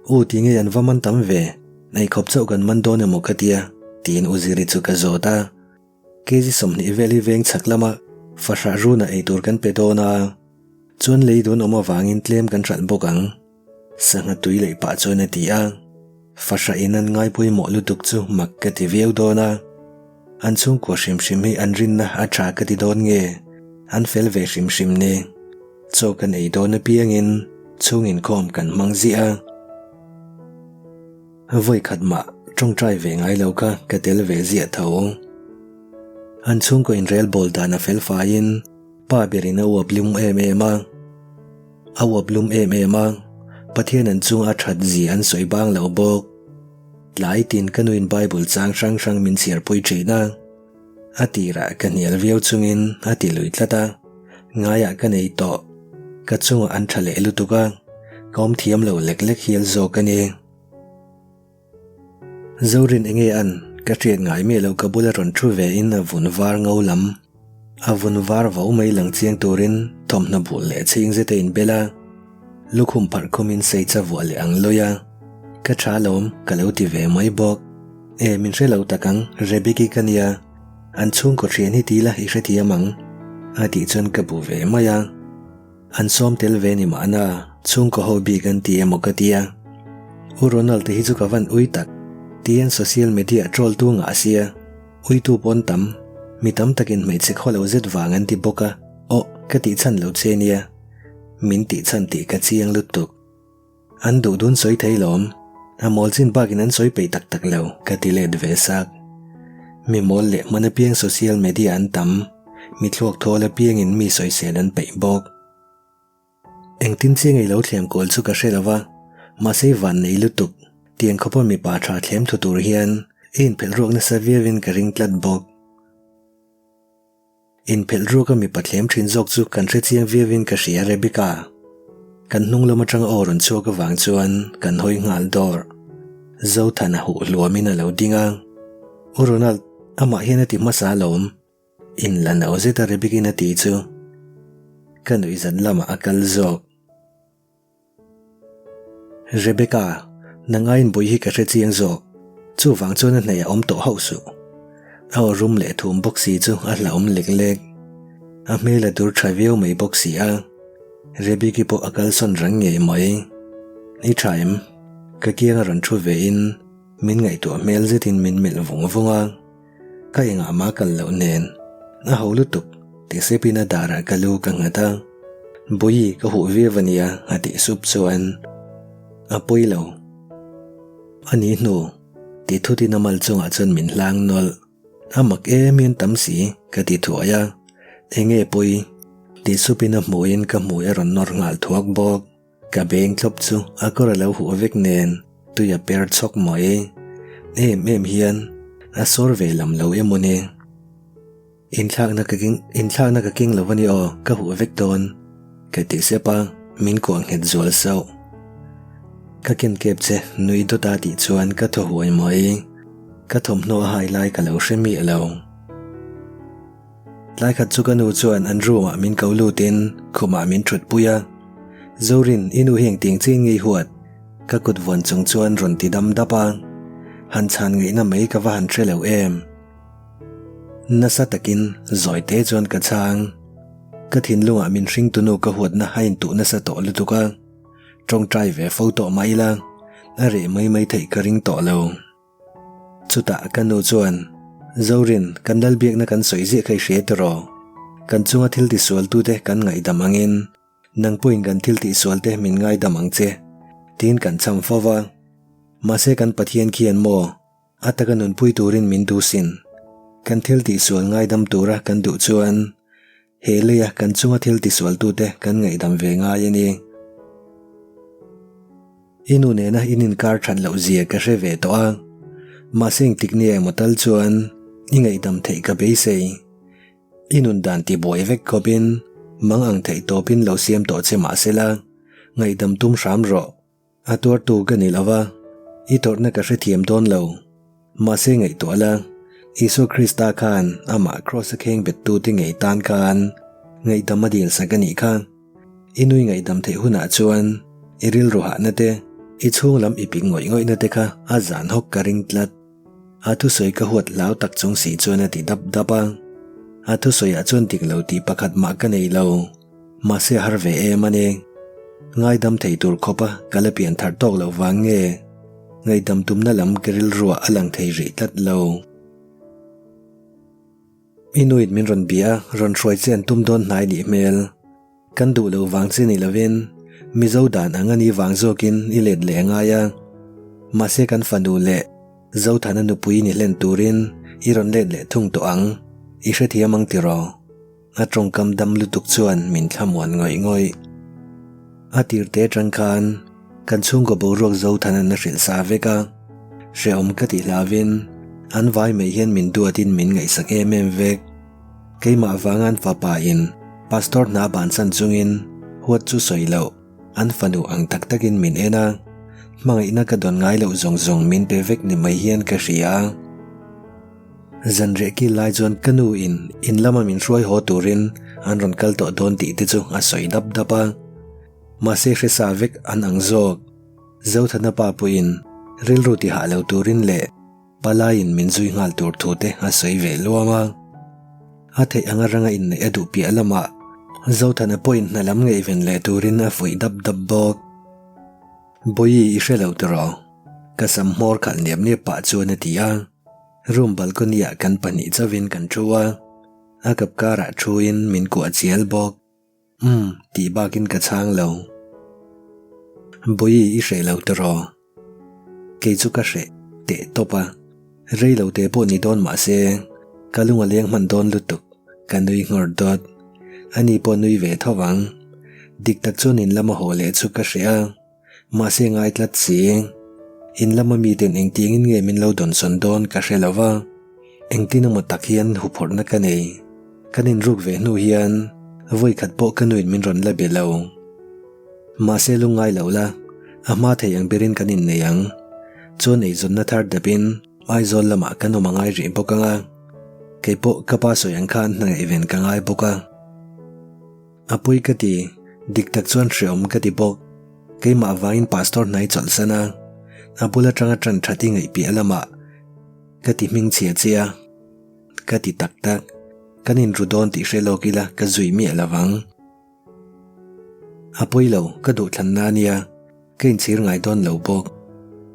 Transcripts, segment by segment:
U ti nge an va man tam ve, nei khawp chauh kan man dawn emaw ka tia, tiin U Ziri chu ka zawt a. Kg 20 vel hi veng chhak lama fahrah runa ei tur kan pe dawn a, chuan lei dun awm avangin tlem kan hralh bawk ang, sangha tui leh pah chuan a ti a. Fahrah in an ngai pawimawh lutuk chu mak ka ti viau dawn a, an chhungkua hrim hrim hi an rinna a tha ka ti dawn nge, an fel ve hrim hrim ni. Chaw kan ei dawn apiangin chhung inkhawm kan hmang ziah a. Vawi khat mah tawngtai ve ngai lo kha ka tel ve ziah tho. An chhungkaw inrel bawl dan a fel faiin pa berin a uap lum em em a. A uap lum em em a, Pathian an chung a that zia an sawi bang lo bawk. Tlai tin ka nuin Bible chang hrang hrang min chhiarpui thin a. A tirah ka hnial viau chungin a ti lui tlat a, ngaiah ka nei tawh. Ka chungah an tha leh lutuk a, ka awm thiam lo lek lek hial zawk a ni. Zorin enge an ka hriat ngai miah loh ka bula rawn thu ve in a vun var ngo lam. A vun var vo mai lang chiang turin thawmhnaw bul leh chhing zet a inbel a, lukhum pharh khumin sei cha vuah leh ang lawi a, ka tha lawm ka lo ti ve mai bawk. E min hre lo tak ang, Rebeki ka nia, an chhungkaw thian hi ti la i hrethiam ang a tih chuan ka bu ve mai a. An sawm tel ve ni mahna chhungkaw ho bik an ti emaw ka tia. U Ronald te hi chu ka van ui tak tiin social media troll tu ngah sia, uitu pawn tam, mi tam takin hmeichhe khaw lo zet vang an ti bawk a, aw ka tih chhan lo che nia, min tih chhan tih ka chiang lutuk. An duh dun sawi thei lawm, a mawl chin bakin an sawi peih tak tak lo ka ti let ve sak. Mi mawl leh hman apiang social media an tam, mi thluak thawl apiangin mi sawisel an peih bawk. Engtin chiang ei lo thlem kual chu ka hre lo va, mahse i van nei lutuk, tiang khawpa mipa tha thlem thu tur hian i inphelh ruak nasa viauin ka ring tlat bawk. Inphelh ruaka mipa thlem thin zawk chu kan hre chiang viauin ka hria Rebecca. Kan hnung lam atanga aw rawn chhuak avang chuan kan hawi nghal dawr. Zothana huh hluamin a lo ding a. U Ronald, amah hian a ti hmasa alawm. In la no zeta Rebecca-in a ti chu ka nuihzat lamah a kal zawk. Rebecca, nang aiin bui hi ka hre chiang zawk. Chuvang chuan a hnaih a awm tawh hauh suh. A aw rum leh thum bawk si chu a hlauhawm lek lek. A hmel a dur tha viau mai bawk si a. Rebecca pawh a kalsawn rang ngei mai. I tha em? Ka kianga rawn thu ve in min ngaihtuah hmel zetin min melh vung vung a. Ka engah mah kal loh nen a ho lutuk ti sepin a darah ka lu ka nghat a, Bawi ka huh viau a nia a tih sup chuan a pawi lo. A ni hnu ti thutin a mal chungah chuan min hlang nawlh. A mak em in tam si ka ti thuai a, enge pawi ti supin a hmuhin ka hmui a rawn nawr nghal thuak bawk. Ka beng thlawp chu a kawr a lo huh vek nen tui a per chhawk mai. Em em hian a sawr ve lam lo emaw ni. Inthlakna ka keng inthlakna ka keng lo a ni aw ka huh vek dawn ka ti sep a min kuah nghet zual sauh. Ka ken kep che nui dawt a tih chuan ka thaw huai mai. Ka thawmhnaw a hai lai ka lo hre miah lo. Tlai khat chu ka nu chuan an room ah min ko lutin khumah min thut pui a, Zorin i nu hi engtiang chian ngei huat? Ka kut vawn chung chuan rawn ti dam dap a, han chhan ngaihna mai ka va han hre lo em. Nasa takin zawi te chuan ka chhang. Ka thinlungah min hring tunu ka huatna a intuh nasa tawh lutuk a, tawngtai ve fo tawh mah ila a reh mai mai theih ka ring tawh lo. Chutah ka nu chuan, Zorin, kan lalbiakna kan sawi ziah kha i hria tiraw? Kan chunga thil tisualtute kan ngaihdam angin, nang pawhin kan thil tihsualte min ngaidam ang che, tiin kan chham fo va. Mahse kan Pathian khian maw, a taka nunpui turin min duh sin. Kan thil tihsual ngaidam tura kan duh chuan, He leia kan chunga thil tisualtute kan ngaihdam ve ngai a ni. I nu nena in inkar that loh zia ka hre ve tawh a, mahse engtik nia emaw tal chuan i ngaihdam theih ka beisei. I nun dan tibuai vek khawpin mang ang theih tawpin lo siam tawh che mahsela ngaihdam tum hram rawh. A tuartu ka ni lo va, i tawrhna ka hrethiam dawn lo. Mahse ngaihtuah la, Isua Krista khan amah Kraws a kheng bettute ngei tan khan ngaihdam a dil sak a nih kha. I nui ngaihdam theih hunah chuan i rilru hahna te, I chhung lam i pik ngawih ngawih na te kha a zan hawk ka ring tlat. A thusawi ka huat hlau tak chung si chuan a ti dap dap a. A thusawiah chuan dik lo tih pakhat mah ka nei lo. Mahse a har ve em a ni. Ngaidam thei tur khawpa ka la pian thar tawk loh vang nge ngaihdam tumna lam ka rilruah a lang thei rih tlat lo. I nuin min rawn bia a, rawn hruai che an tum dawn hnai nih hmel. Kan duh loh vang che ni lovin Mizo dan ang a ni vang zawkin i let leh a ngai a. Mahse kan fanu leh Zothana nupui ni hlen turin i rawn let leh thung tawh ang, i hrethiam ang tiraw? A tawngkam dam lutuk chuan min thlamuan ngawih ngawih. A tirte atang khan kan chhungkaw boruak Zothan an a hrilh sa vek a, hrehawm ka tih hlauhin an vai mai hian min duatin min ngaihsak em em vek. Keimah vanga an fapa in Pastor hna bansan chungin huat chu sawi loh an fanu ang tak takin min en a, hmangaihna ka dawn ngai loh zawng zawng min pe vek ni mai hian ka hria. Zan reh kil lai chuan ka nu in in lama min hruai haw turin an rawn kal tawh dawn tih te chu a sawi dap dap a. Mahse hre sa vek an ang zawk. Zothana pa pawhin rilru ti hah lo turin leh palaiin min zui nghal tur thu te a sawi ve luam a. A theih anga ranga inneih a duh piah lamah Zothana pawhin hna lam ngaihven leh turin a fuih dap dap bawk. Bawihi i hre lo tiraw? Ka sam hmawr khalh niap niap pah chuan a ti a. Room balcony ah kan pahnih chauhin kan thu a, a kap karah thuin min kuah chial bawk. Umm, tih bakin ka chhang lo. Bawihi i hreh lo tiraw? Kei chu ka hreh teh tawp a, rei lo te pawh ni dawn mah se ka lung a leng hman dawn lutuk, ka nui nghawr dawt. Ani pawh nui ve tho vang. Dik tak chuan in lama haw leh chu ka hreh a. Mahse ngai tlat si. In lama miten engtiangin nge min lo dawnsawn dawn ka hre lo va, engtin emaw tak hian huphawrhna ka nei. Kan inruk ve hnu hian vawi khat pawh ka nuin min rawn la be lo. Mahse lungngai lo la, a hma thei ang berin kan innei ang. Chuan eizawnna thar dapin Aizawl lamah kan awm a ngai rih bawk ang a, kei pawh ka pa sawi ang khan hna ngaihven ka ngai bawk a. A pawi ka ti, dik tak chuan hreawm ka ti bawk. Keimah vangin Pastor hnai chawlhsan a, a bul atanga tan that i ngaih piah lamah ka ti hming chhia che a, ka ti tak tak. Kan inru dawn tih hre lawk ila ka zui miah lo vang. A pawi lo, ka duhthlanna a nia, ka inchhir ngai dawn lo bawk.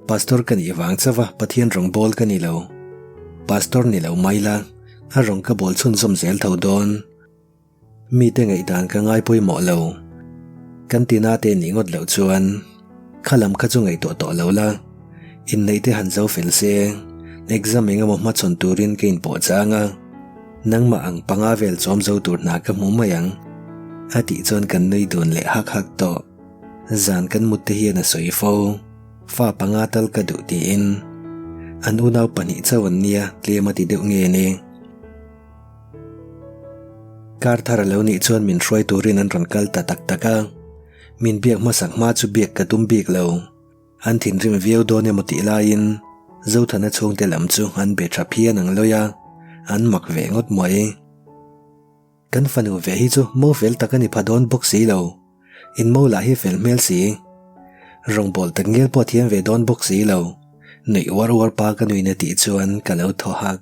Pastor ka nih vang chauh a Pathian rawng bawl ka ni lo. Pastor ni lo mai la, a rawng ka bawl chhunzawm zel tho dawn. Mite ngaihdan ka ngai pawimawh lo. Kan tina te nih ngawt loh chuan kha lam kha chu ngaihtuah tawh lo la, inneih te han zo fel se, exam eng emaw hmachhawn turin ka inpawh chang a, nangmah ang panga vel chawm zo tur hna ka hmu mai ang, a tih chuan kan nui dun leh hak hak tawh. Zan kan mut te hian a sawi fo, fa panga tal ka duh tiin. An unau pahnih chauh an nia tlem a ti deuh nge ni. Kar thar a lo nih chuan min hruai turin an rawn kal ta tak tak a, min biak hmasak hma chu biak ka tum bik lo. An thinrim viau dawn emaw tih laiin Zothana chhungte lam chu an be tha phian ang lawi a, an mak ve ngawt mai. Kan fanu ve hi chu mo fel tak a ni pha dawn bawk si lo, in mo lah hi fel hmel si. Rawngbawl tak ngial pawh thiam ve dawn bawk si lo, nuih uar uar pa ka nuin a tih chuan ka lo thaw hak.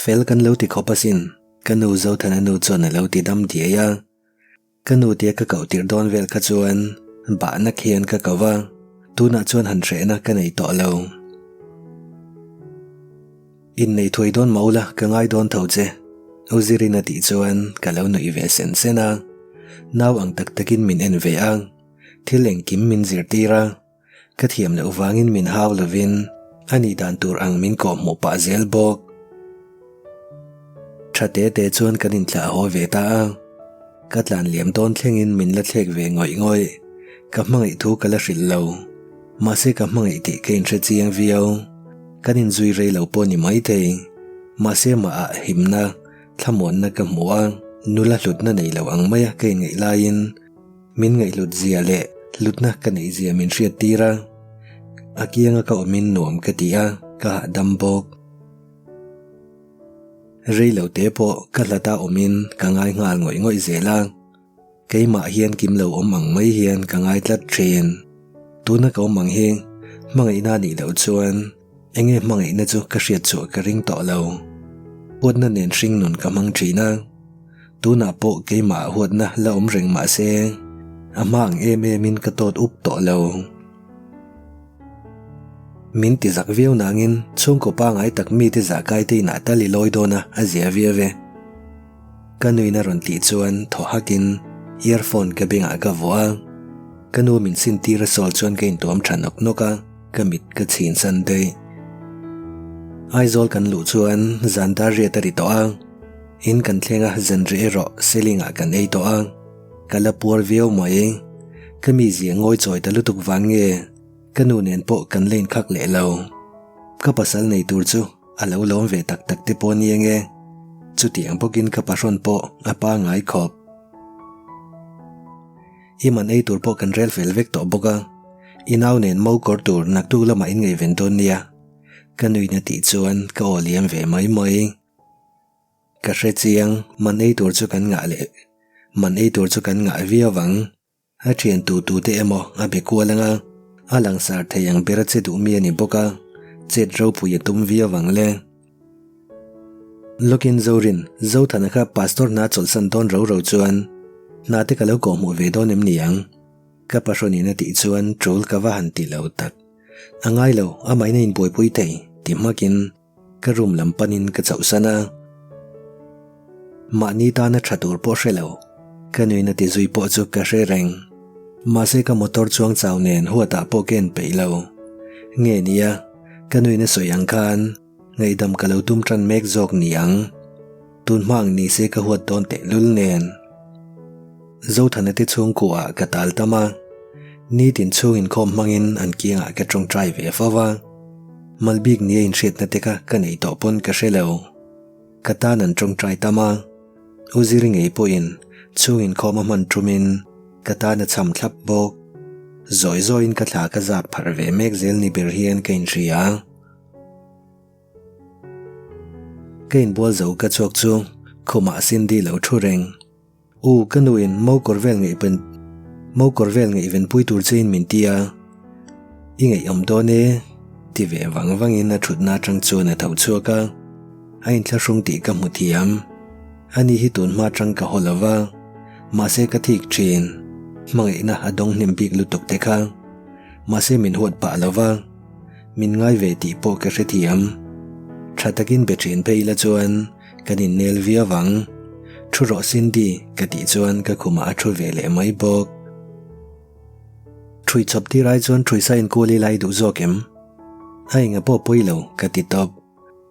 Fel kan lo ti khawp asin, ka nu Zothana nu chuan a lo ti dam diai a. Ka nu tia ka koh tirh dawn vel kha chuan bahna khian ka ko va, tunah chuan han hrehna ka nei tawh lo. Innei thuai dawn mah ula ka ngai dawn tho che, U Zirin a tih chuan ka lo nuih ve sen sen a. Nau ang tak takin min en ve a, thil engkim min zirtir a. Ka thiam loh vangin min hau lovin a nih dan tur ang min kawh hmuh pah zel bawk. Tha te te chuan kan inthlah haw ve ta a, ka tlan liam dawn thlengin min la thlek ve ngawih ngawih. Ka hmangaih thu ka la hrilh lo, mahse ka hmangaih tih ka inhre chiang viau. Kan inzui rei lo pawh ni maithei, mahse mahah himna, thlamuanna ka hmu a, nula hlutna nei lo ang maia ka inngaih laiin, Min ngaihhlut zia leh hlutna ka neih zia min hriat tir a, a kianga ka awmin nuam ka ti a, ka hahdam bawk. Rei lo te pawh ka hlata awmin ka ngai nghal ngawih ngawih zel a, keimah hian kim lo awm ang mai hian ka ngai tlat thin. Tuna ka awm ang hi hmangaihna a nih loh chuan enge hmangaihna chu ka hriat chhuah ka ring tawh lo. Huatna nen hringnun ka hmang thin a, tunah pawh keimah ah huatna la awm reng mah se a hma ang em em in ka tawt up tawh lo. Min ti zak viau nangin chhungkaw pangai tak mite zah kai te inah tal i lawi dawn a, a zia viau e. Ka nuin a rawn tih chuan thaw hakin earphone ka bengah ka vuah a, ka nu min sin tir a sawl chuan ka intuam tha nawk nawk a, ka mit ka chhin san daih. Aizawl kan luh chuan zan dar riat a ri tawh a, in kan thleng a zanriah erawh ceiling ah kan ei tawh a, ka la puar viau mai. Ka mizia ngawi chawi ta lutuk vang nge ka nu nen pawh kan la inkhak leh lo. Ka pasal nei tur chu a lo lawm ve tak tak te pawh nia nge. Chutiang bawkin ka pahrawn pawh a pangai khawp. I man ei tur pawh kan rel fel vek tawh bawk a, i nau nen mo kawr tur naktuk lamah in ngaihven dawn nia. Ka nuin a tih chuan ka aw liam ve mai mai. Ka hre chiang, man ei tur chu kan ngah leh man ei tur chu kan ngah viau ang. A thian tu tu te emaw a be kual anga, a langsar thei ang ber a che duh mi a ni bawk a, chet ropui a tum viau ang le. Lawkin Zorin, Zothana kha Pastor hna chawlhsan dawn ro ro chuan hna te ka lo kawhhmuh ve dawn em ni ang? Ka pahrawnin a tih chuan tul ka va han ti lo tak. A ngai lo, amahin a inbuaipui thei, ti hmakin Ka room lam panin ka chauhsan a, mahni tana tha tur pawh hre lo, ka nuin a ti zui pawh chu ka hre reng. Mahse ka motor chuang chau nen huatah pawh ka en peih lo. Nge nia, ka nuin a sawi ang khan ngaihdam ka lo tum tan mek zawk ni ang. Tun hma ang ni se ka huat dawn tehlul nen. Zothana te chhungkuaah ka tal tam a, nitin chhung inkhawm hmangin an kiangah ka tawngtai ve fo va. Mal bik nia inhriatna te kha ka nei tawh pawn ka hre lo. Ka tan an tawngtai tam a, U Ziri ngei pawhin chhung inkhawm a hman tumin ka tan a cham thlap bawk. Zawi zawiin ka thla ka zap pharh ve mek zel ni ber hian ka inhria. Ka inbual zo ka chhuak chu khumah Cindy lo thu reng. U, ka nu in mo kawr vel ngaih pen mo kawr vel ngaihven pui tur che in min ti a, i ngaihawm dawn e, ti ve vang vang in a thutna atang chuan a tho chhuak a, a inthlahrung tih ka hmu thiam. Ani hi tun hma atang ka haw lo va, mahse ka thik thin, hmangaihna a dawng hnem bik lutuk te kha, mahse min huat pah lo va. Min ngai ve tih pawh ka hrethiam. Tha takin be thin phei ila chuan kan innel viau ang. Thu rawh Cindy ka tih chuan ka khumah a thu ve leh mai bawk. Thui chawp tir ai chuan thui sa inkual ila i duh zawk em? A enga pawh pawi lo ka ti tawp.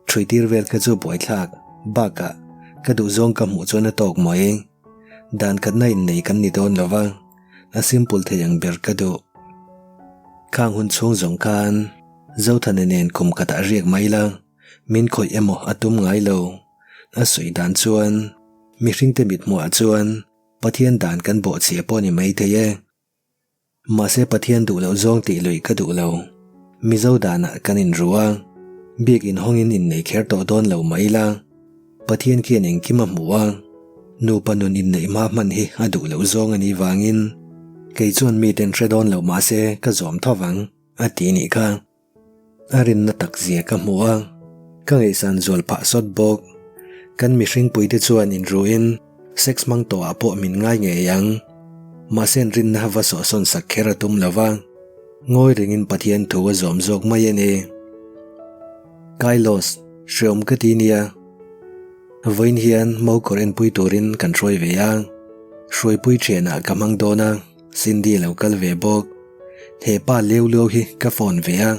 Thui tir vel kha chu buaithlak bakah ka duhzawng ka hmuh chuan a tawk mai. Dan khatna innei kan ni dawn lo va. A simple thei ang ber ka duh. Khang hun chhung zawng khan Zothana nen kum khatah riak mai la, min khawih emaw a tum ngai lo. A sawi dan chuan mihringte mithmuhah chuan Pathian dan kan bawhchhia pawh ni mai thei e. Mahse Pathian duh loh zawng tih lui ka duh lo. Mizo danah kan inru a, biak inhawngin innei kher tawh dawn lo mai la. Pathian khian engkim a hmu a, nupa nun inneih hma hman hi a duh loh zawng a nih vangin kei chuan miten hre dawn loh mahse ka zawm tho vang, a ti nih kha. A rinna tak zia ka hmu a, ka ngaihsan zual phah sawt bawk. Kan mihringpuite chuan inruin sex hmang tawhah pawh min ngai ngei ang. Mahse an rinna va sawhsawn sak kher a tum lo va, ngawi rengin Pathian thu a zawm zawk mai a ni. Kailos. Hreawm ka ti nia. Vawiin hian mo kawr enpui turin kan hruai ve a, hruaipui thianah ka hmang dawn a, Cindy a lo kal ve bawk. He pa leu luau hi ka phone ve a,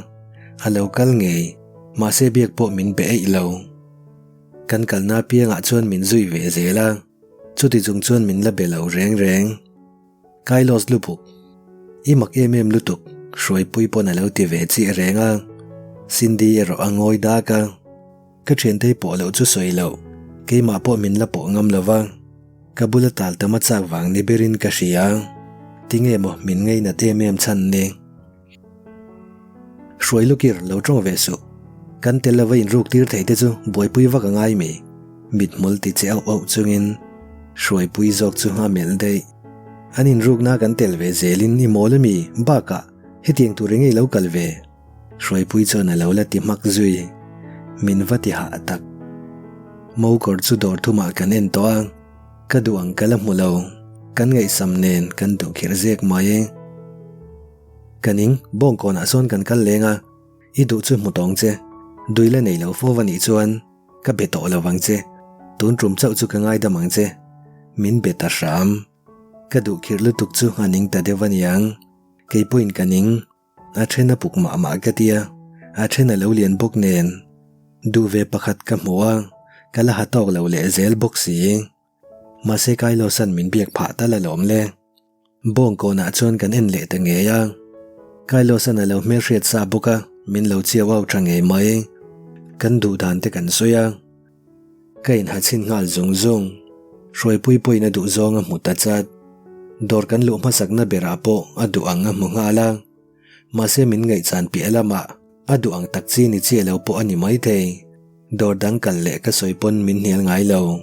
a lo kal ngei, mahse biak pawh min be eih lo. Kan kalna apiangah chuan min zui ve zel a, chuti chung chuan min la be lo reng reng. Kailos lubuk, I mak em em lutuk, Hruaipui pawn a lo ti ve chiah reng a, Cindy erawh a ngawi dak a, ka thiantei pawh loh chu sawi loh, keimah pawh min la pawh ngam lo va, ka bula tal tam a chak vang ni berin ka hria, tinge maw min ngainat em em chhan ni? Hruai lukir lo tawng ve suh. Kan tel lova inruk tir thei te chu buaipui vak a ngai mi? Mithmul ti che auh auh chungin Hruaipui zawk chu a melh daih. An inrukna kan tel ve zelin i mawl ami? Bakah. Hetiang tur enge i lo kal ve? Hruaipui chuan a lo la ti hmak zui. Min va ti hah tak. Mo kawr chu dawr thumah kan en tawh a, ka duh ang ka la hmu lo. Kan ngaihsam nen kan duh khirh zek mai. Ka ning, bawngkawnah sawn kan kal leng a, i duh chu hmu tawng che. Dui la nei lo fo va nih chuan ka be tawh lo vang che. Tun tum chauh chu ka ngaidam ang che. Min be ta hram. Ka duh khirh lutuk chu a ning ta deuh a niang. Kei pawhin ka ning. A then a puk mah mah ka tia, a then a lo lian bawk nen. Duh ve pakhat ka hmu a, ka la ha tawk lo leh zel bawk si. Mahse Kailosan min biak phah tal alawm le. Bawngkawnah chuan kan en leh ta ngei a. Kailosan a lo hmelhriat sa bawk a, min lo chiau au tha ngei mai. Kan duh dan te kan sawi a. Ka inha chhin nghal zung zung. Hruaipui pawhin a duh zawng a hmu ta chat. Dawr kan luh hmasakna berah pawh a duh ang a hmu nghal a. Mahse min ngaihchan piah lamah a duh ang tak chi ni chiah lo pawh a ni maithei. Dawr dang kal leh ka sawi pawn min hnial ngai lo.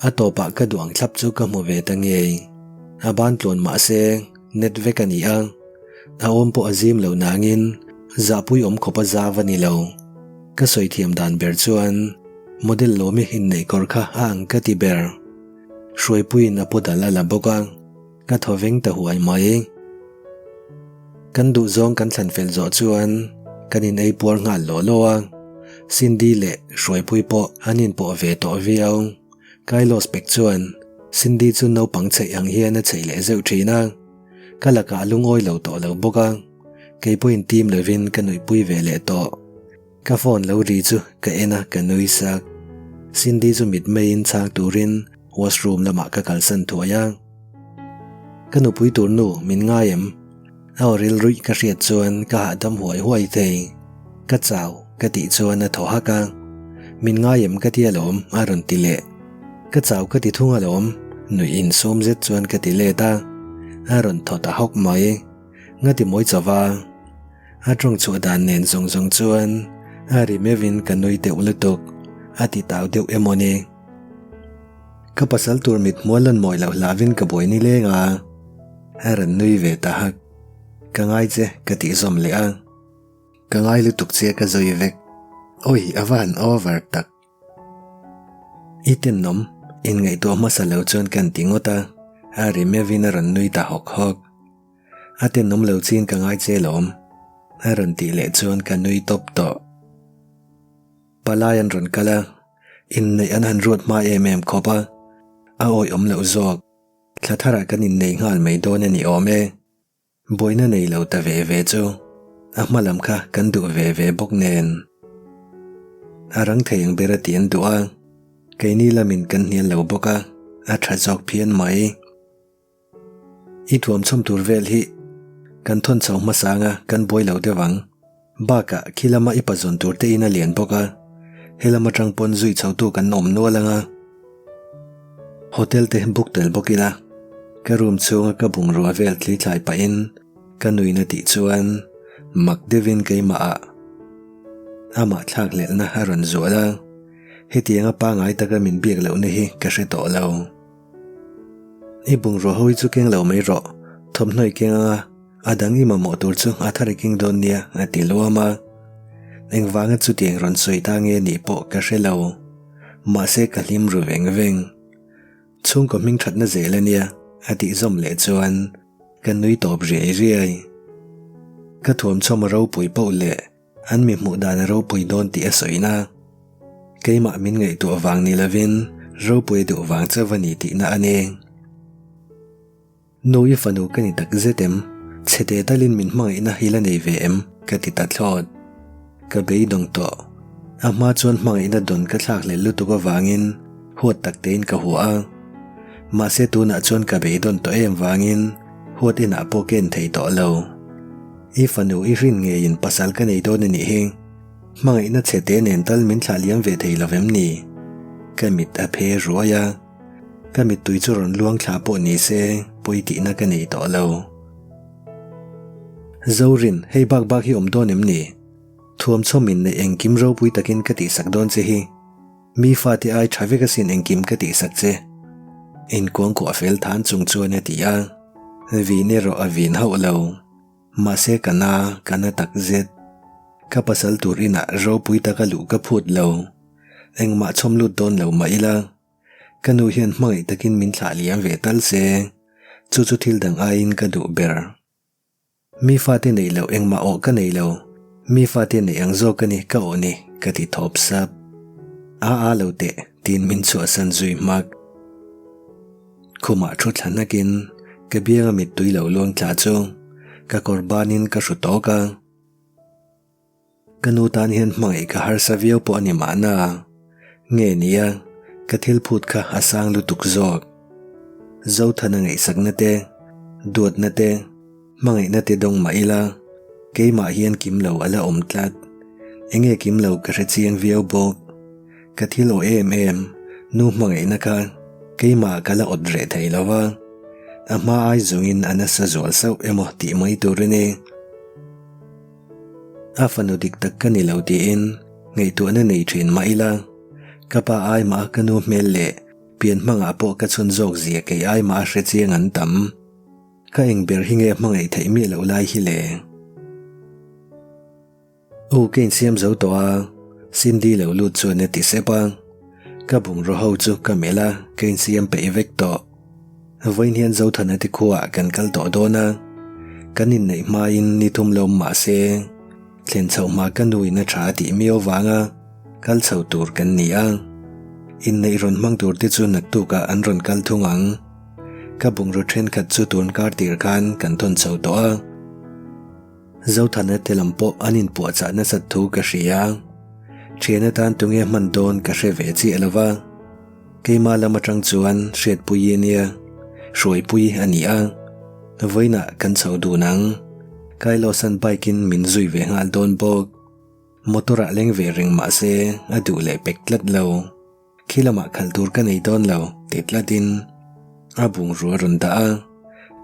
A tawpah ka duh ang thlap chu ka hmu ve ta ngei. A ban tluan mahse net vek a ni a. A awm pawh a zim lo nangin zahpui awm khawp a zau a ni lo. Ka sawi thiam dan ber chuan model lawmi inneih kawr kha a ang ka ti ber. Hruaipuiin a pu dal a la bawk a, ka thaw veng ta huai mai. Kan duhzawng kan thlan fel zawh chuan kan in ei puar nghal law law a, Cindy leh Hruaipui pawh an inpawh ve tawh viau. Kylos pek chuan Cindy chu naupang chheih ang hian a chheih leh zeuh thin a, ka lakah a lungawi lo tawh lo bawk a. Kei pawhin tim lovin ka nuihpui ve leh tawh. Ka phone lo ri chu ka en a, ka nui sak. Cindy chu mitmeiin chhang turin washroom lamah ka kalsan thuai a. Ka nupui tur nu min ngai em? A aw ril ruih ka hriat chuan ka hahdam huai huai thei. Ka chau ka tih chuan a thaw hak a. Min ngai em ka ti alawm a rawn ti leh. Ka chau ka ti thung alawm nuih insum zet chuan ka ti let a. A rawn thaw ta hawk mai. Nga ti mawi chauh a, a tawng chhuah dan nen zawng zawng chuan a ri meuhin ka nui deuh lutuk, a ti tau deuh emaw ni. Ka pasal tur mit hmual lan mawi loh hlauhin ka buai ni leng a, a rawn nui ve ta hak. Ka ngai che ka tih zawm leh a, ka ngai lutuk che ka zawi vek. Awi a va han over tak. I tenawm, inngaihtuah hmasa lo chuan kan ti ngawt a, a ri meuhin a rawn nui ta hawk hawk. A tenawm lo chin ka ngai che lawm, a rawn tih leh chuan ka nui tawp tawh. Palai an rawn kal a, inneih an han ruat hma em em khawp a, a awihawm loh zawk. Thla tharah kan innei nghal mai dawn a ni awm e. Buaina nei lo ta ve ve chu a hma lam kha kan duh ve ve bawk nen. A rang thei ang ber a ti an duh a, keini lamin kan hnial lo bawk a, a tha zawk phian mai. I thuamchhawm tur vel hi kan thawn chho hmasa anga kan buai lo deuh ang. Bakah khi lama i pazawn tur te in a lian bawk a, helam atang pawn zui chho tu kan awm nual ang a. Hotel te book tel bawk ila, ka room chhunga ka bungrua vel thli thlai pahin ka nuin a tih chuan mak deuhin keimah ah amah thlakhlelhna a rawn zual a, hetianga pangai taka min biak lohna hi ka hre tawh lo. I bungrua ho hi chu keng lo mai rawh, thawmhnaw i keng anga a dang i mamawh tur chu a thar i keng dawn nia a ti luam a. Engvanga chutiang rawn sawi ta nge nih pawh ka hre lo. Mahse ka hlim ru veng veng. Chhungkaw hming thatna zel a nia a tih zawm leh chuan ka nui tawp riai riai. Ka thuamchhawm a ropui poh leh An mi hmuh dan a ropui dawn tih a sawina. Keimah min ngaihtuah vang ni lovin ropui duh vang chauh a ni tihna a ni. Nu i fanu ka ni tak zet em? Chhete talin min hmangaihna hi la nei ve em? Ka ti ta thlawt. Ka beidawng tawh. A hma chuan hmangaihna dawn ka thlak hlel lutuk avangin huat tak tein ka hua a. Mahse tunah chuan ka beidawn tawh em vangin huat inah pawh ka en thei tawh lo. I fanu i hrin ngeiin pasal ka nei dawn a nih hi. Hmangaihna chhe te nen tal min thlah liam ve thei lo vem ni? Ka mit a phe ruai a, ka mittui chu rawn luang thla pawh ni se pawi tihna ka nei tawh lo. Zorin, hei bak bak hi awm dawn em ni? Thuamchhawm in neih engkim ropui takin ka tihsak dawn che hi. Mi fate ai tha vek asin engkim ka tihsak che. Inkuangkuah fel than chung chuan a ti a, vin erawh a vin hauh lo. Mahse ka na, ka na takzet. Ka pasal tur inah ropui taka luh ka phut lo. Engmah chhawm lut dawn lo mah ila. Ka nu hian hmangaih takin min thlah liam ve tal se, chu chu thil dang aiin ka duh ber. Mi fate neih loh engmah awh ka nei lo, mi fate neih ang zawk a ni ka awh ni, ka ti thawp sap. A a lo teh, tiin min chhuahsan zui hmak. Khumah thu thla nakin ka bianga mittui lo luang tla chu ka kawr banin ka hru tawk a. Ka nu tan hian hmangaih ka harsa viau pawh a ni mahna. Nge nia, ka thil phut kha a sang lutuk zawk. Zothana ngaihsakna te, duatna te, hmangaihna te dawng mah ila, keimah hian kim lo a la awm tlat. Enge kim lo ka hre chiang viau bawk. Ka thil aw em em, nu hmangaihna kha keimah ka la awt reh thei lo va, a hma ai zawngin a nasa zual sauh emaw tih mai tur a ni. A fanu dik tak ka ni lo tiin ngaihtuahna nei thin mah ila, ka pa ai mah a ka nu hmel leh pian hmangah pawh ka chhun zawk zia kei ai mah a hre chiang an tam. Ka eng ber hi nge hmangaih theih miah loh lai hi le? U ka insiam zo tawh a, Cindy lo lut chuan a ti sep a. Ka bungraw ho chu ka melh a, ka insiam peih vek tawh. Vawiin hian Zothana te khuaah kan kal tawh dawn a, kan inneih hmain ni thum lawm mah se, thlen chhoh hma ka nuin a tha a tih miau vanga kal chho tur kan ni a. Inneih rawn hmang tur te chu naktukah an rawn kal thung ang. Ka bungraw thenkhat chu tun kar tir khan kan thawn chho tawh a. Zothana te lam pawh an inpuahchah nasat thu ka hria. Thian atan tunge hman dawn ka hre ve chiah lo va. Keimah lam atang chuan hriatpui i nia, hruaipui a ni a. Vawiinah kan chho dun ang. Kailosan bike in min zui ve nghal dawn bawk. Motor ah leng ve reng mah se a duh leh pek tlat lo. Khi lamah khalh tur ka nei dawn lo ti tlatin a bungrua rawn dah a.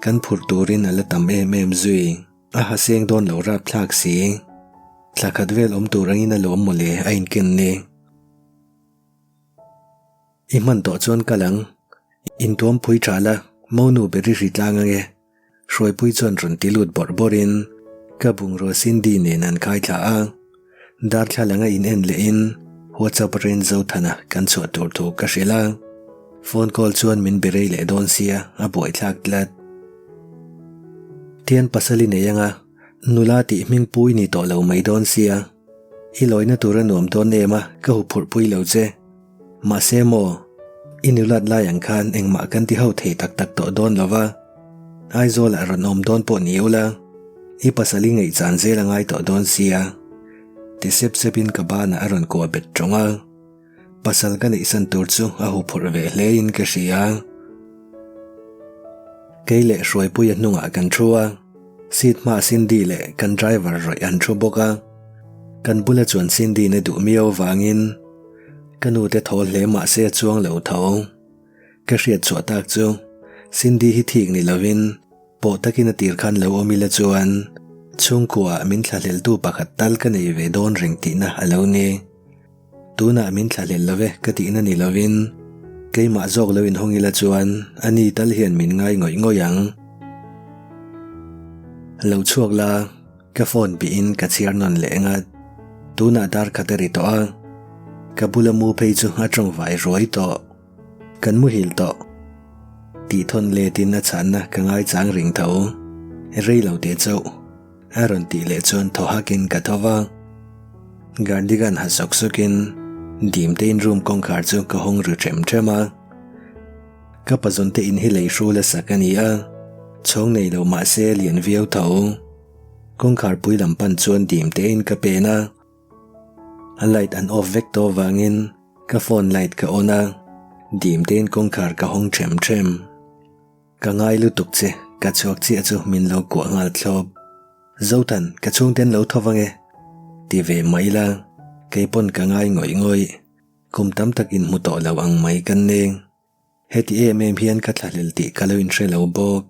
Kan phurh turin a la tam em em zui. A ha seng dawn lo rapthlak si. Thla khat vel awm tur angin a lawm mawle a inken ni. I hman tawh chuan kal ang. Intuam phui tha la, monu ber i hri tlang ange. Hruaipui chuan rawn ti lut bawrh bawrhin ka bungrua Cindy nen an khai thla a. Darthlalang a in en lehin WhatsApp atangin Zothana kan chhuah tur thu ka hrilh a. Phone call chuan min be rei leh dawn sia, a buaithlak tlat. Tian pasal i nei anga, nula tih hming pu i ni tawh lo mai dawn sia. I lawina tur a nuam dawn em a, ka huphurh pui lo che. Mahse maw, i nulat lai ang khan engmah kan ti ho thei tak tak tawh dawn lo va. Aizawlah rawn awm dawn pawh ni ula, i pasal i ngaihchan zel a ngai tawh dawn sia. Ti sep sepin ka banah a rawn kuah bet tawng a. Pasal ka neihsan tur chu a huphurh ve hlein ka hria. Kei leh Hruaipuia hnungah kan thu a, seat hmaah Cindy leh kan driver rawih an thu bawk a. Kan bula chuan Cindy na duh miau avangin ka nu te thaw hle mah se a chuang lo tho. Ka hriat chhuah tak chu Cindy hi thik ni lovin Pawh takin a tir khan lo awm ila chuan chhungkuaah min thlahleltu pakhat tal ka nei ve dawn reng tihna a lo ni. Tunah min thlahlel lo ve ka tihna ni lovin keimah zawk lo inhawng ila chuan a ni tal hian min ngai ngawih ngawih ang. Lo chhuak la, ka phone bihin ka chhiar nawn leh ngat. Tunah dar khat a ri tawh a, ka bula mu phei chu a tawngvai ruai tawh. Kan muhil tawh. Tih thawn letin a chhanna ka ngaichang ring tho. Rei lo teh chauh. A rawn tih leh chuan thaw hakin ka tho va. Gardigan ha sawk sawkin dim tein room kawngkhar chu ka hawng ru ṭhem ṭhem a. Ka pazawn te in hi lei hrul a sak a ni a, chhawng nei lo mah se lian viau tho. Kawngkhar pui lam pan chuan dim tein ka pen a. A light an off vek tawh vangin ka phone light ka on a, dim tein kawngkhar ka hawng ṭhem ṭhem. Ka ngai lutuk che, ka chhuak chiah chu min lo kuah nghal thlawp. Zothan, ka chhungte an lo tho vang e. Ti ve mah ila, kei pawn ka ngai ngawih ngawih. Kum tam tak inhmu tawh lo ang mai kan neng. Heti em em hian ka thlahlel tih ka lo inhre lo bawk.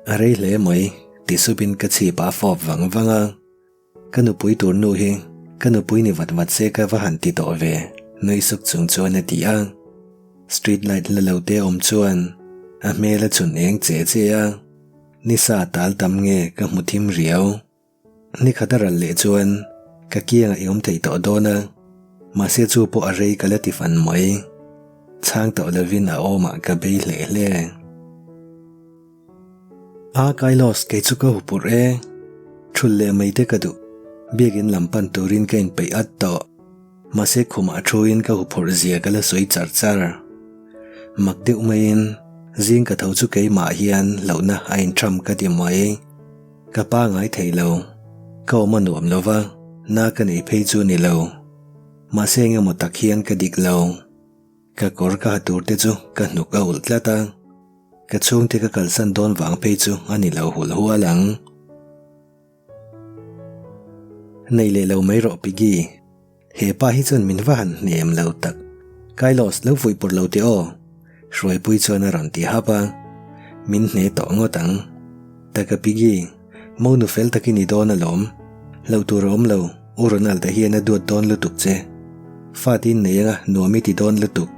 A rei hle mai, ti supin ka chhip a fawp vang vang a. Ka nupui tur nu hi ka nupui ni vat vat se ka va han ti tawh ve, nui suk chung chuan a ti a. Street light la lo te awm chuan a hmel a chhun eng che che a. Nisa tal tam nge ka hmu thim riau. Ni khat a ral leh chuan ka kiangah i awm thei tawh dawn a, mahse chu pawh a rei ka la ti fan mai. Chhang tawh lovin a awmah ka bei hle hle. A Kailos kei chu ka hupurh e. Thul leh mai te ka duh. Biakin lam pan turin ka inpeih at tawh. Mahse khumah thuin ka huphurh zia ka la sawi char char. Mak deuh maiin zing ka tho chu keimah hian hlauhna a intham ka ti mai. Ka pa ngai thei lo. Ka awm a nuam lo va, na ka nei phei chu ni lo. Mahse engemaw tak hian ka dik lo. Ka kawr ka ha tur te chu ka hnuk a ulh tlat a. Ka chhungte ka kalsan dawn vang phei chu a ni lo hulh hual ang. Nei leh lo mai rawh Piggy. He pa hi chuan min va han hnem lo tak. Kailos lo fuih pawr lo teh aw. Hruaipui chuan a rawn ti hap a. Min hne tawh ngawt ang. Taka Piggy, monu fel tak i ni dawn alawm. Hlauh tur a awm lo, U Ronald-a hian a duat dawn lutuk che. Fate in nei anga nuam i ti dawn lutuk.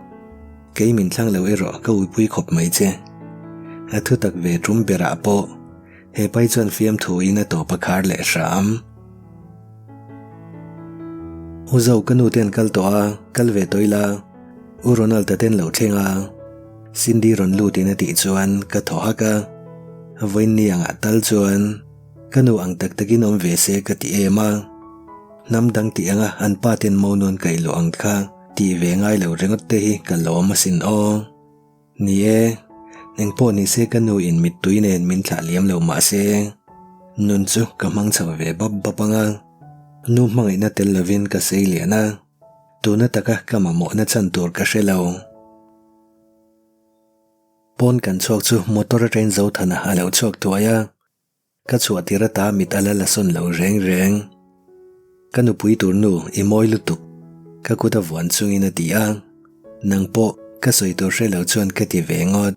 Kei min thlang lo erawh ka uipui khawp mai che. A thutak ve tum berah pawh he pai chuan fiamthu in a tawp a khar leh hram. U Zo ka nu te an kal tawh a, kal ve tawh ila, U Ronald a ten lo thleng a, Cindy rawn lut in a tih chuan ka thaw hak a, vawiin angah tal chuan ka nu ang tak takin awm ve se ka ti em a, hnam dang tih anga an pa ten mo nuan kaih luah ang kha tih ve ngai lo ringawt te hi ka lawm asin aw. Ni e, engpawh ni se ka nu in mittui nen min thlah liam lo mah se, nun chu ka hmang chho ve bap bap ang a, nu hmangaihna tel lovin ka sei lian a, tuna taka ka mamawhna chan tur ka hre lo. Pawn kan chhuak chu motor atangin Zothana a lo chhuak thuai a. Ka chhuah tir ata mit a la la sawn lo reng reng. Ka nupui tur nu i mawi lutuk, ka kut a vuan chungin a ti a. Nang pawh ka sawi tur hre lo chuan ka ti ve ngawt.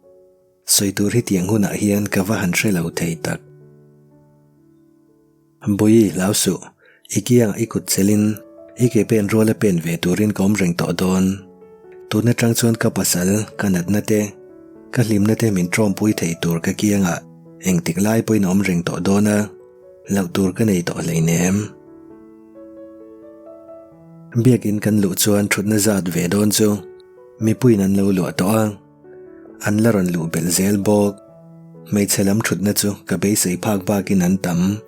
Sawi tur hi tiang hunah hian ka va han hre lo thei tak. Bawihi hlau suh, i kiangah i kut chelin i ke pen ruala pen ve turin ka awm reng tawh dawn. Tun atang chuan ka pasal, ka natna te, ka hlimna te min tawmpui thei tur ka kiangah Engtik lai pawhin a awm reng tawh dawn a, loh tur ka nei tawh hleinem. Biakin kan luh chuan thutna zat ve dawn chu mipuiin an lo luah tawh a, an la rawn luh belh zel bawk. Hmeichhe lam thutna chu ka beisei phak bakin an tam.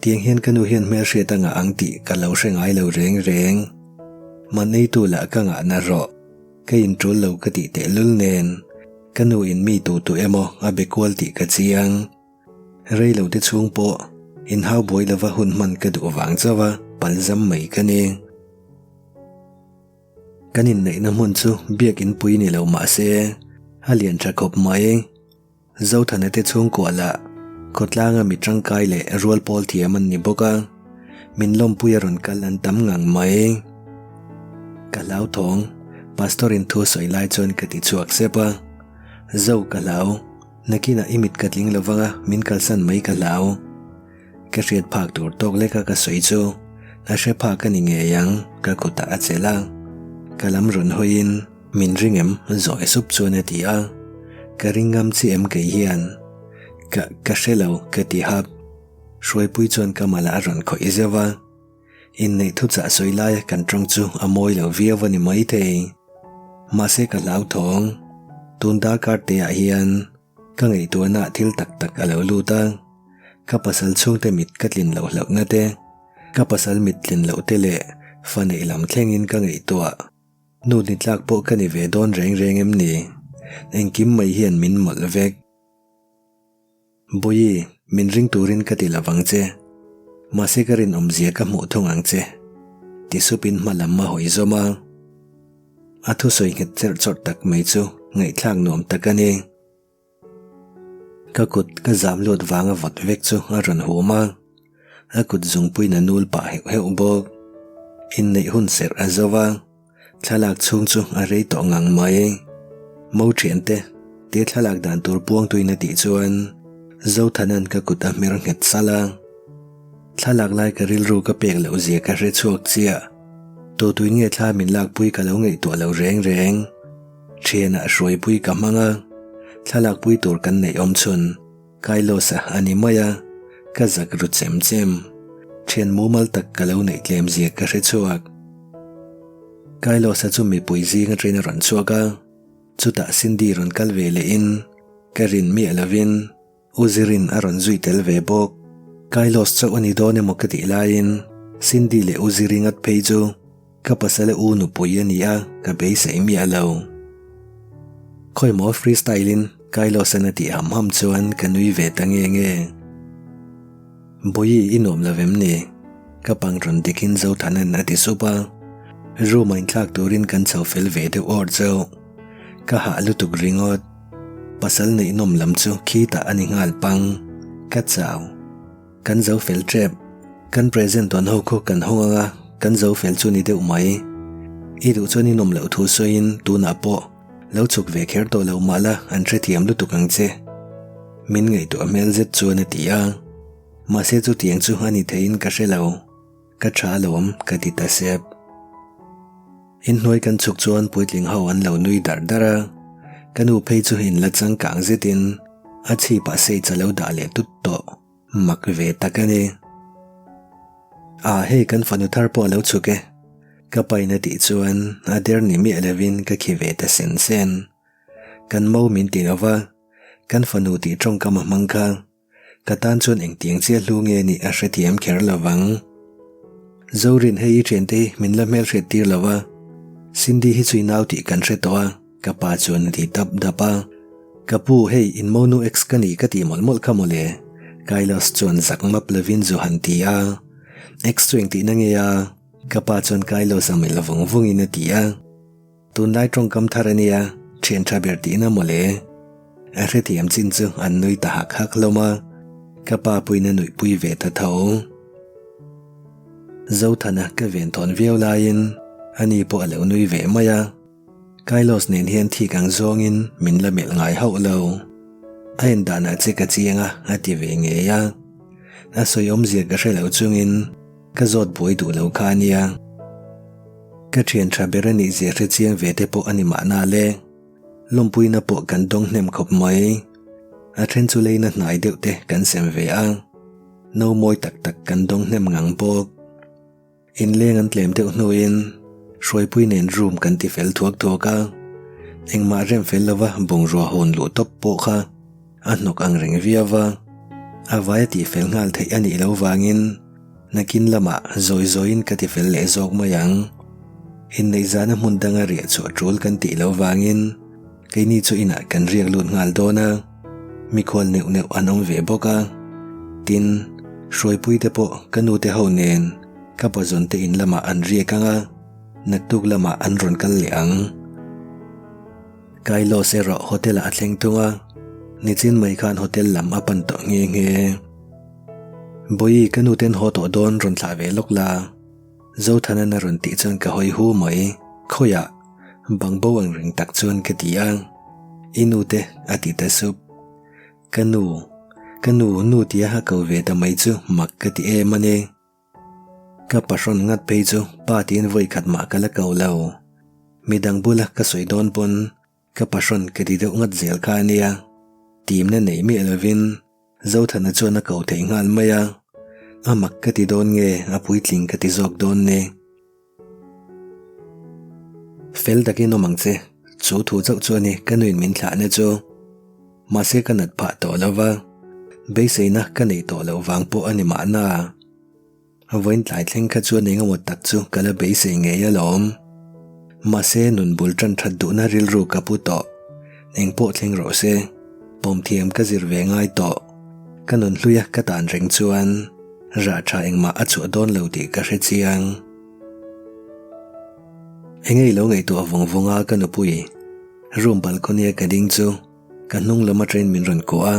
Tiang hian ka nu hian hmelhriat a ngah ang tih ka lo hre ngai lo reng reng. Man eitu lah ka ngah na rawh. Ka intul lo ka tih tehlul nen. Ka nu in mi tu tu emaw a be kual tih ka chiang. Rei lo te chhung pawh inhau buai lova hun hman ka duh vang chauh a, palzam mai ka ni. Kan inneihna hmun chu biak inpui ni lo mah se a lian tha khawp mai. Zothana te chhungkua lah khawtlanga mi tangkai leh rual pawl thiam an ni bawk a, min lawmpui a rawn kal an tam ngang mai. Ka hlauthawng, Pastor in thu sawi lai chuan ka ti chhuak sep a, Zo ka hlau, nakinah i mit ka tling lo vang a, min kalsan mai ka hlau. Ka hriat phak tur tawk leka ka sawi chu a hre phak a ni ngei ang, ka kutah a chelh a, ka lam rawn hawiin min ring em zawi sup chuan a ti a, ka ring ngam chi em kei hian? Ka ka hre lo ka ti hap, Hruaipui chuan ka malah a rawn khawih zeuh a. Inneih thuchah sawi laia kan tawng chu a mawi lo viau a ni maithei. Mahse ka hlauthawng. Tun darkar te ah hian ka ngaihtuahna ah thil tak tak a lo lut a. Ka pasal chhungte mit ka tlin loh hlauhna te, ka pasal mit tlin loh te leh fa neih lam thlengin ka ngaihtuah. Nu ni tlak pawh ka ni ve dawn reng reng em ni? Engkim mai hian min mawlh vek. Bawihi, min ring turin ka ti lovang che. Mahse ka rinawmzia ka hmuh thung ang che. Ti supin hma lam a hawi zawm a. A thusawi nghet cherh chawrh tak mai chu ngaihthlak nuam tak a ni. Ka kut ka zam lut vanga vawt vek chu a rawn hum a. A kut zungpuiin a nul pah heuh heuh bawk. Inneih hun serh a zo va. Thlalak chhung chu a rei tawh ngang mai. Mo thiante, tia thlalak dan tur puangtuin a tih chuan Zothanan ka kut a hmer nghet salh a. Thlalak lai ka rilru ka pek loh zia ka hre chhuak chiah. Tutuin nge thla min lakpui ka lo ngaihtuah lo reng reng. Thianah hruaipui ka hmang a, thlalakpui tur kan neih awm chhun. Kailos-a a ni mai a, ka zak ru chem chem. Thian mumal tak ka lo neih tlem zia ka hre chhuak. Kailos-a chu mipui zing atangin a rawn chhuak a, chutah Cindy rawn kal ve lehin ka rin miah lovin U Zirin a rawn zui tel ve bawk. Kailos chauh a ni dawn emaw ka tih laiin Cindy leh U Ziri ngat phei chu ka pasal a u nupui a ni a, ka beisei miah lo. Khawimaw free style in Kailos-an a tih ham ham chuan ka nui ve ta nge nge. Bawihi i nuam lo vem ni? Ka pang rawn dikin Zothanan a ti sup a, room a inthlak turin kan chho fel ve deuh awr chauh. Ka hah lutuk ringawt. Pasal neih nawm lam chu khitah a ni nghal pang. Ka chau. Kan zo fel tep. Kan present tawn ho khu kan hawng anga kan zo fel chu ni deuh mai. I duh chuan i nawm loh thu sawiin tunah pawh lo chhuk ve kher tawh lo mah la an hrethiam lutuk ang che. Min ngaihtuah hmel zet chuan a ti a. Mahse chutiang chu a ni theiin ka hre lo. Ka tha alawm ka ti ta sep. Inhnuai kan chhuk chuan puitling ho an lo nui dar dar a, ka nu phei chu in la changkang zetin a chhipah seits a lo dah leh tut tawh, mak ve tak a ni. Ah hei kan fanu thar pawh a lo chhuk e, ka pain a tih chuan a der ni miah lovin ka khi ve ta sen sen. Kan mo min ti lova, kan fanu tih tawngkam a hmang kha. Ka tan chuan engtiang chiah hlu nge nih a hrethiam kher lo vang. Zorin hei i thiante hi min la hmelhriat tir lo a, Cindy hi chu i nau tih kan hre tawh a, ka pa chuan a ti dap dap a. Ka pu hei in monu ex ka ni ka tih mawlh mawlh kha mawle, Kailas chuan zak map lovin zu han ti a. Ex chu engtihna nge a? Ka pa chuan Kailas a melh vung vungin a ti a. Tunlai tawngkam thar a nia, thian tha ber tihna mawle. A hrethiam chin chu an nui ta hak hak hlawm a, ka pa puiin a nuihpui ve ta tho. Zothana ka ven thawn viau laiin ani pawh a lo nui ve mai a, Kailos nen hian thik ang zawngin min la melh ngai hauh lo. A en danah che ka chiang a, a ti ve ngei a. A sawi awmzia ka hre lo chungin Ka zawt buai duh lo kha a nia. Ka thian tha ber a nih zia hre chiang ve te pawh a ni mahna le. Lawmpuina pawh kan dawng hnem khawp mai. A then chu leina hnai deuh te kan sem ve a. No mawi tak tak kan dawng hnem ngang bawk. Inleng an tlem deuh hnuin Hruaipui nen room kan ti fel thuak thuak a. Engmah rem fel lova bungrua hawn luh tawp pawh kha a hnawk ang reng viau va. A vai a tihfel nghal theih a nih loh vangin nakin lamah zawi zawiin ka tifel leh zawk mai ang. Inneih zana hmun danga riah chhuah tul kan tih loh vangin keini chu inah kan riak lut nghal dawn a, mikhual neuh neuh an awm ve bawk a. Tin, Hruaipuite pawh ka nute ho nen ka pazawn te in lamah an riak ang a, naktuk lamah an rawn kal leh ang. Kailos erawh hotel ah a thleng thung a, nichin mai khan hotel lam a pan tawh nghe nghe. Bawihi ka nu ten haw tawh dawn rawn thlah ve lawk la, Zothanan a rawn tih chuan ka hawi hu mai, khawiah? Bang bo ang reng tak chuan ka ti a, I nu te a ti ta sup. Ka nu, ka nu nu tia a ko ve ta mai chu mak ka ti em a ni. Ka pahrawn ngat phei chu pa tiin vawi khat mah ka la ko lo. Midang bula ka sawi dawn pawn ka pahrawn ka ti deuh ngat zel kha a nia. Timna nei miah lovin Zothana chuan a ko thei nghal mai a, a mak ka ti dawn nge a puitling ka ti zawk dawn ni. Fel takin awm ang che, chu thu chauh chu a ni ka nuin min thlahna chu. Mahse ka nat phah tawh lo va, beiseina ka neih tawh loh vang pawh a ni mahna. Vawiin tlai thleng kha chuan engemaw tak chu ka la beisei ngei alawm. Mahse nun bul tan that duhna rilru ka pu tawh. Eng pawh thleng rawh se, pawm thiam ka zir ve ngai tawh. Ka nun hluia ka tan reng chuan rah tha engmah a chhuah dawn lo tih ka hre chiang. Enge i lo ngaihtuah vawng vawng a ka nupui? Room balcony a ka ding chu ka hnung lam atangin min rawn kuah a,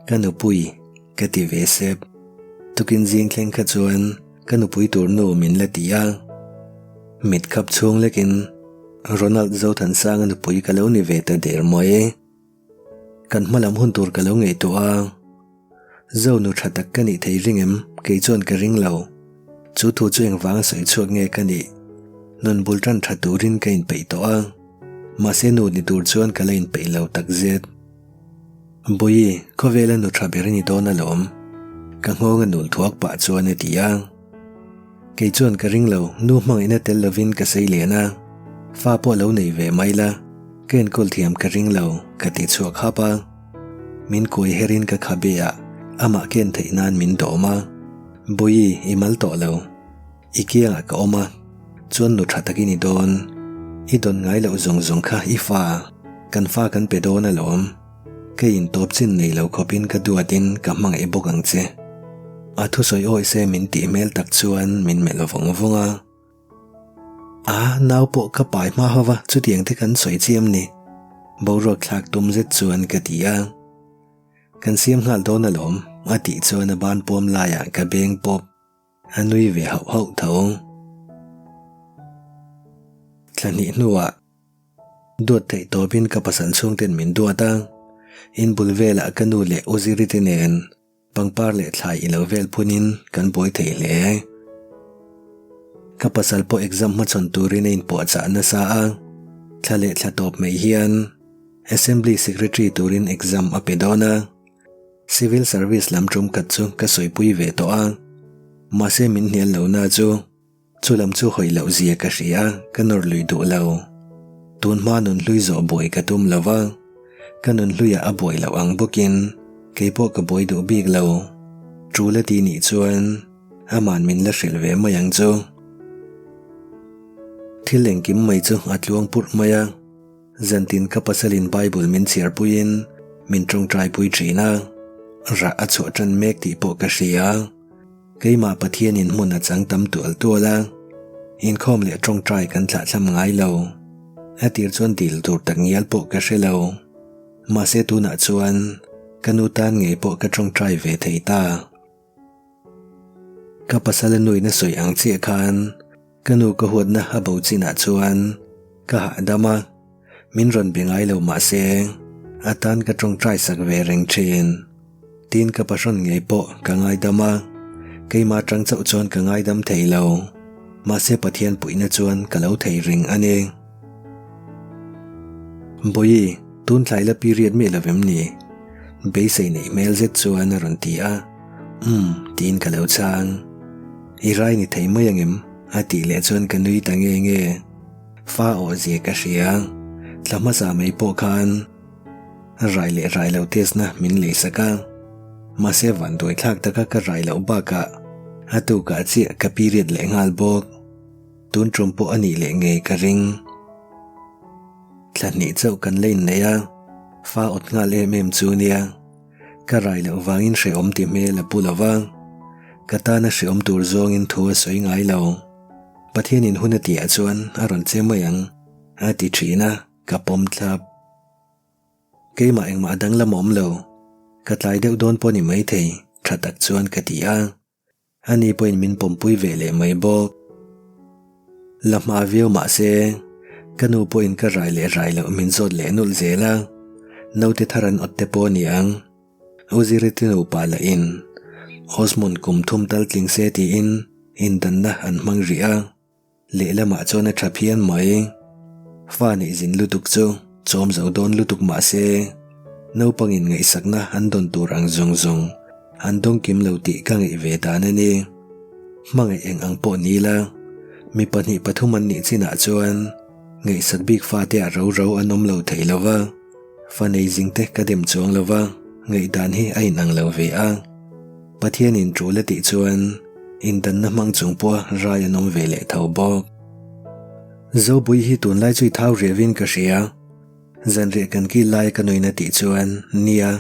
ka nupui ka ti ve sep. Tukin zing thleng kha chuan ka nupui tur nu min la ti a, mit khap chhung lekin Ronald Zothansanga nupui ka lo ni ve ta der mai. Kan hma lam hun tur ka lo ngaihtuah a, Zo nu tha tak ka nih thei ring em? Kei chuan ka ring lo. Chu thu chu engvanga sawi chhuak nge ka nih? Nun bul tan tha turin ka inpeih tawh a, mahse nu ni tur chuan ka la inpeih lo takzet. Bawihi, khawvela nu tha ber i ni dawn alawm. Ka nghawng a nul thuak pah chuan a ti a. Kei chuan ka ring lo, nu hmangaihna tel lovin ka sei lian a, fa pawh lo nei ve mai la, ka enkawl thiam ka ring lo, ka ti chhuak hap a. Min kuai herin ka khabe ah amah ken theih nan min dawm a, Bawihi, i mal tawh lo. I kiangah ka awm a, chuan nu tha tak i ni dawn. I dawn ngai loh zawng zawng kha i fa, kan fa kan pe dawn alawm. Ka intawp chin nei lo khawpin ka duatin ka hmangaih bawk ang che. A thusawi awi se min tih hmel tak chuan min melh vawng vawng a. A, nau pawh ka pai hma ho va, chutiang te kan sawi chiam ni. Boruak thlak tum zet chuan ka ti a. Kan siam nghal dawn alawm, a tih chuan a ban puam laiah ka beng pawp. A nui ve hauh hauh tho. Thla hnih hnuah duat theih tawpin ka pasal chhungten min duat a, in bul velah ka nu leh u Zirite nen pangpar leh thlai i lo vel phunin kan buai thei hle. Ka pasal pawh exam hmachhawn turin a inpuahchah nasa a, thla leh thla tawp mai hian Assembly Secretary turin exam a pe dawn a. Civil Service lam tum khat chu ka sawipui ve tawh a, mahse min hnial lo na chu chu lam chu hawi loh zia ka hria, ka nawr lui duh lo. Tun hma nun hlui zawh buai ka tum lo va, ka nun hluiah a buai loh ang bawkin kei pawh ka buai duh bik lo. Tul a ti nih chuan aman min la hrilh ve mai ang chu. Thil engkim mai chu a tluang purh mai a. Zantin ka pasalin Bible min chhiarpuiin min tawngtaipui thin a, rah a chhuah tan mek tih pawh ka hria. Keimah Pathianin hmun a chang tam tual tual a, inkhawm leh tawngtai kan thlahthlam ngai lo. A tir chuan dil tur tak ngial pawh ka hre lo. Mahse tunah chuan ka nu tan ngei pawh ka tawngtai ve thei ta. Ka pasal a nuin a sawi ang chiah khan ka nu ka huatna a bo chinah chuan ka hahdam a, min rawn be ngai lo mahse a tan ka tawngtai sak ve reng thin. Tin ka pahrawn ngei pawh ka ngaidam a, keimah atang chauh chuan ka ngaidam thei lo, mahse Pathian puihna chuan ka lo thei reng a ni. Bawihi, tun tlai la period miah lo em ni? Beisei neih hmel zet chuan a rawn ti a. Umm, tiin ka lo chhang. I rai ni thei mai angem? a tih leh chuan ka nui ta nge nge. Fa awh zia ka hria. Thla hmasa mai pawh khan rai leh rai lo test na min lei sak a. Mahse vanduai thlak taka ka rai loh bakah a tukah chiah ka period leh nghal bawk. Tun tum pawh a nih leh ngei ka ring. Thla hnih chauh kan la inneih a, fa awt nghal em em chu nia. Ka rai loh vangin hrehawm ti hmel a pu lo va, ka tana hrehawm tur zawngin thu a sawi ngai lo. Pathianin hun a tihah chuan a rawn che mai ang, a ti thin a, ka pawm thlap. Keimah engmah danglam a awm lo, ka tlai deuh dawn pawh ni maithei, tha tak chuan ka ti a. Ani pawhin min pawmpui ve leh mai bawk. La hma viau mah se, ka nu pawhin ka rai leh rai loh min zawt leh nulh zel a, naute thar an awt te pawh a ni ang. U Ziriti nupa lahin Osmond kum thum tal tling se tiin indanna an hmang rih a. Lehlamah chuan a tha phian mai. Fa neih zin lutuk chu chawm zo dawn lutuk mah se, naupangin ngaihsakna an dawn tur ang zawng zawng an dawng kim lo tih ka ngaih ve dan a ni. Hmangaih eng ang pawh ni la, mi pahnih pathum an nih chinah chuan ngaihsak bik fate ah ro ro an awm lo thei lo va, fa nei zingte ka dem chuang lo va, ngaihdan hi a inang lo ve a. Pathianin tul a tih chuan indanna hmang chung pawha rai an awm ve leh tho bawk. Zobui hi tunlai chu i thau riauin ka hria. Zanriah kan kil laia ka nuin a tih chuan, Nia,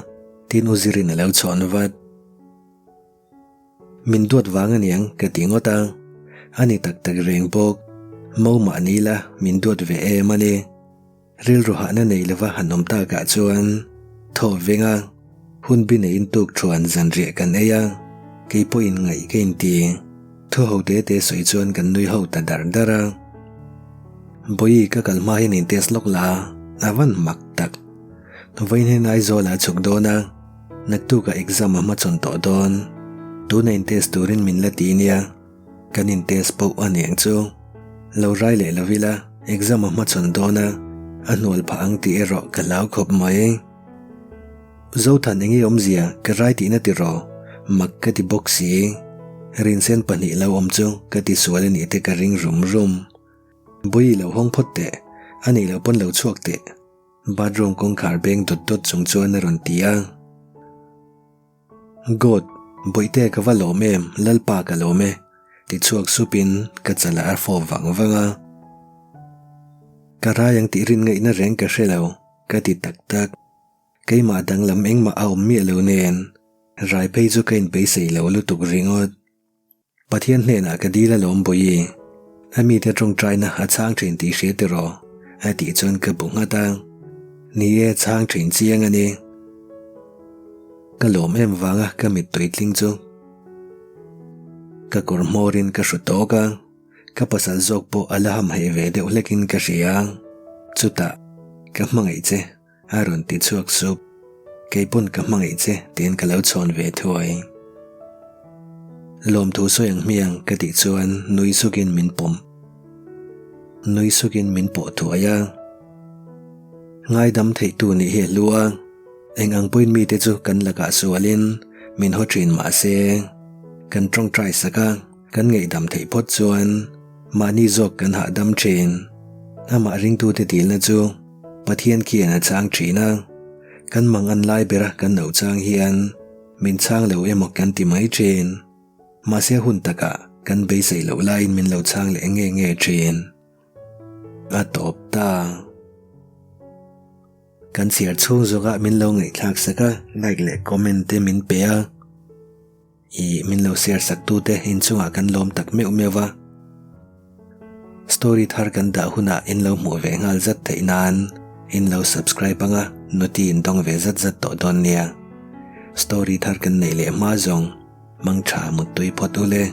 tin u Zirin a lo chhawn vat. Min duat vang aniang ka ti ngawt a, a ni tak tak reng bawk. Mo mah ni la min duat ve em a ni. Rilru hahna nei lova han awm takah chuan thaw veng a, hun bi neiin tuk thuan zanriah kan ei a, kei pawhin ngaih ka inti. Thu ho te te sawi chuan kan nui ho ta dar dar a. Bawihi ka kal hma hian in test lawk la, a van mak tak. Vawiin hian Aizawl ah a chhuk dawn a, naktukah exam a hmachhawn tawh dawn. Tuna in test turin min la ti nia. Kan in test poh a niang chu. Lo rai leh lo ila, exam a hmachhawn dawn a, a hnual phah ang tih erawh ka hlau khawp mai. Zothan enge awmzia ka rai tihna tiraw? Mak ka ti bawk si. Rinsen pahnih lo awm chu ka ti sual a nih te ka ring rum rum. Bawi lo hawng phawt teh, a nih loh pawn lo chhuak teh. Bathroom kawngkhar beng dawt dawt chung chuan a rawn ti a. God, Bawihte ka va lawm em, Lalpa ka lawm e, ti chhuak supin ka chalah a fawp vang vang a. Ka rai ang tih rin ngaihna reng ka hre lo, ka ti tak tak. Keimah danglam engmah a awm miah lo nen, rai phei chu ka inbeisei lo lutuk ringawt. Pathian hnenah ka dil alawm Bawihi, a mite tawngtaina a chhang thin tih hria tiraw? a tih chuan ka bu nghat a, Ni e, chhang thin chiang a ni. Ka lawm em vanga ka mittui tling chu ka kawr hmawrin ka hru tawk a, ka pasal zawk pawh a la hamhaih ve deuh hlekin ka hria. Chutah, Ka hmangaih che. A rawn ti chhuak sup. Kei pawn ka hmangaih che tiin ka lo chhawn ve thuai. Lawmthu sawi ang hmiang ka tih chuan nui sukin min pawm. Nui sukin min pawh thuai a. Ngaidam theihtu nih hi a hlu a, eng ang pawhin mite chu kan lakah sualin min haw thin mah se, kan tawngtai sak a, kan ngaihdam theih phawt chuan mahni zawk kan hahdam thin. Amah ringtute dilna chu. Pathian khian a chhang thin a, kan mang an lai bera kan no chang hian min chhang lo emaw kan ti mai thin. Mahse hun takah kan beisei loh laiin min lo chhang leh nge nge thin. A tawp ta. Kan chhiar chhung zawkah min lo ngaihthlak sak a, like leh comment te min pe a. I min lo share sak tu te inchungah kan lawm tak meuh meuh va. Story thar kan dah hunah in lo hmuh ve nghal zat theih nan in lo subscribe anga noti in dawng ve zat zat tawh dawn nia. Story thar kan neih leh hma zawng mangtha muttui phawt ule.